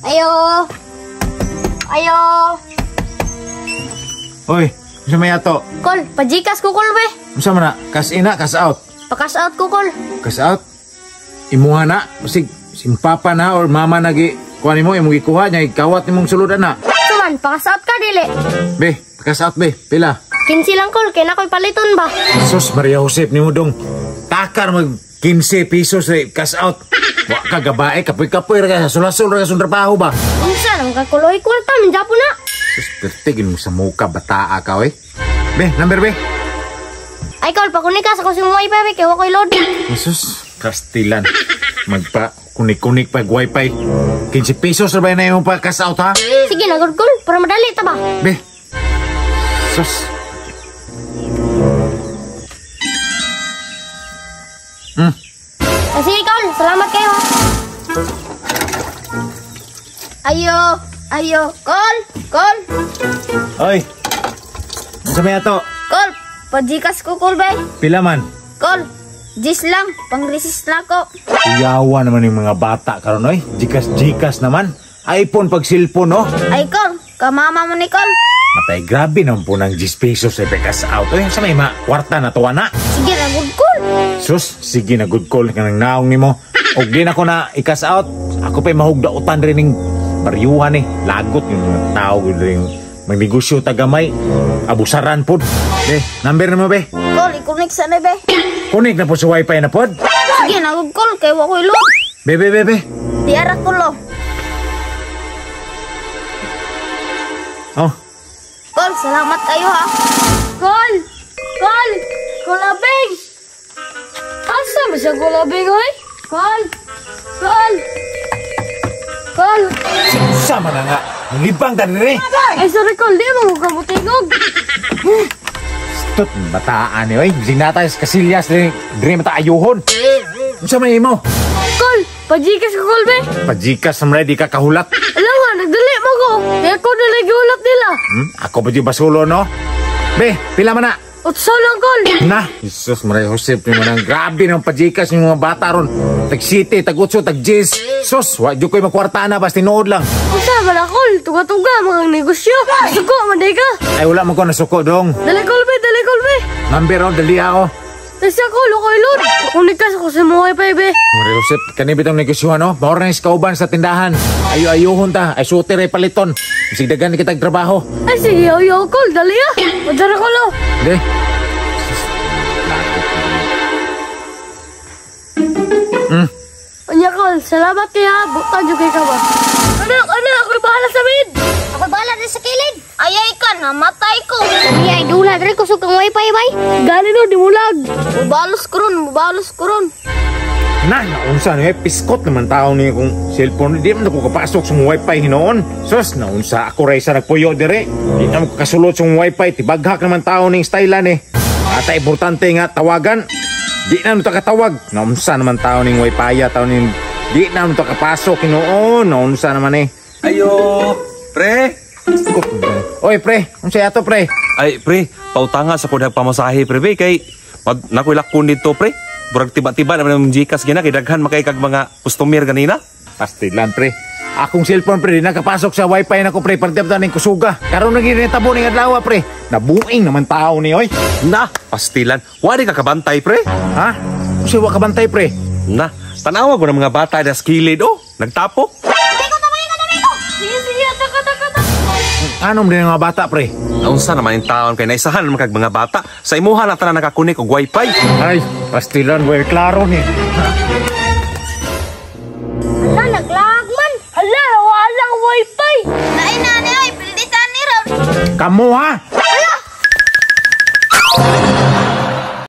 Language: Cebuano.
Ayo. Ayo. Oy, unsa may ato? Kol, pajikas ko kol be. Unsa man na? Cash in na, cash out. Pa-cash out ko kol. Cash out. Imuha na, basig simpapa na or mama na gi kuha nimo imong gikuha nya ikawat nimong sulod ana. Suman, pa-cash out ka dili. Be, cash out be, pila? 15 lang kol, kay na ko'y paliton ba? Sus Maria Josep nimo dong. Takar mag 15 pesos eh, cash out. Wa ka gabae, kapoy-kapoy ra ka, sulasol ra ka sa trabaho ba? Unsa nang kakuloy kwarta man Japon na. Sus, pertigin mo sa muka, bataa ka, oy. Be, number be. Ay kol, pakunika sa ko si wifi be kay wa ko'y load. Jesus, kastilan. Magpa kunik-kunik pag wifi. 15 pesos ra ba na imong pa cash out ha? Sige na gud kol, para madali ta ba? Be. Sus. Ay, sige kol, salamat kayo ha. Ayo, ayo, kol, kol. Oy. Unsa may ato? Kol, pajikas ko kol be. Pila man? Kol, jis lang, pang-resist na ko. Kuyawa naman yung mga bata karon oy. Jikas-jikas naman. iPhone pag cellphone no. Ay kol, kamama mo ni kol. Matay, grabe naman po ng 10 pesos sa cash out. Oy, sa may ma kwarta na tuwa na. Sige na good call. Sus, sige na good call kanang naong nimo. Og di na ko na i-cash out. Ako pa'y mahugdautan rin ning baryuhan eh. Lagot yung mga tao rin. May negosyo tagamay. Abusaran pod. Be, number na mo be. Kol, i-connect sa na be. Connect na po sa wifi na pod. Sige na good call, kay wa ko'y load. Be, be, be, be. Di ara ko lo. Oh. Kol, salamat kayo ha. Kol! Kol! Kulabing! Asa ba siya kulabing, oy? Kol! Kol! Kol! Sama na nga. Nilibang ka rin eh. Ay, sorry, Kol. Di mo kamutingog. Stop, bataan eh. Oy, sinata sa kasilyas rin. Diri mata ayuhon. Unsa man imo? Kol! Pajikas ko, Kol, be. Pajikas sa mga di ka kahulat. Alam nga, nagdali mo ko. Kaya ko nalagiulat nila. Ako ba di basulo, no? Be, pila man na? Utso lang, Kol. Na, Jesus Maria Josep, ni manang grabe ng pajikas yung mga bata ron. Tag city, tag utso, tag jis. Sus, wa jud ko'y makwarta na, basta tinuod lang. Unsa man na, Kol? Tuga-tuga, mga negosyo. Suko, manday ka. Ay, wala man ko nasuko, dong. Dali, Kol, be. Dali, Kol, be. Number, oh, dali ako. Tapos ako, lukoy, Lord. Kunik ka sa kusin mo wifi, be. Maria Josep, kani bitong negosyo, ano? Maor na iskauban sa tindahan. Ayo-ayuhon ta. Ay, suti rin paliton. Masigdagan ni kitag trabaho. Ay, sige, ayo, Kol. Dali, ah. Madara ko, lo. Hindi. Anya, Kol. Salamat kaya. Butan yung kay ka ba? Anak, anak, ako'y bahala sa mid. Ako'y bahala din sa kilid. Ayay ka, namatay ko. Ay, ay, dula. Dari kusog kang wifi, bay. Gali no, di mulag. Mubalos ko ron, mubalos ko ron. Na, naunsa ni, piskot naman tao ni kung cellphone. Di man ako kapasok sa wifi hinoon. Sus, naunsa ako rin sa nagpuyo dire. Di naman ko kasulot sa wifi. Tibaghak naman tao ning stylan eh. Ata importante nga tawagan. Di na ta katawag. Naunsa naman tao ning wifi tao ning di na ta kapasok hinoon. Naunsa naman eh. Ayo, pre. Oy, pre, unsa ato pre? Ay, pre, pautanga sa kudhag pamasahe pre be kay nakoy lakon dito pre. Burag tiba-tiba naman ang Gcash gina kay daghan makay kag mga customer ganina. Pastilan pre. Akong cellphone pre, di nakapasok sa wifi nako pre, partib ta ning kusuga. Karon nang ginitabo ning adlaw pre. Nabuing naman tao ni oy. Na, pastilan. Wa di ka kabantay pre. Ha? Unsa wa kabantay pre? Na, tanawa ko ng mga bata das kilid oh, nagtapok. Sige, sige, taka, taka, taka. Anom din ang mga bata pre? Naunsa naman yung taon kay naisahan naman kag mga bata. Sa imuha na tanan nakakunik og wifi. Ay, pastilan way klaro ni. Ala, naglag man. Ala, walang wifi. Lain na ni oy, pilditan ni ron. Kamo ha?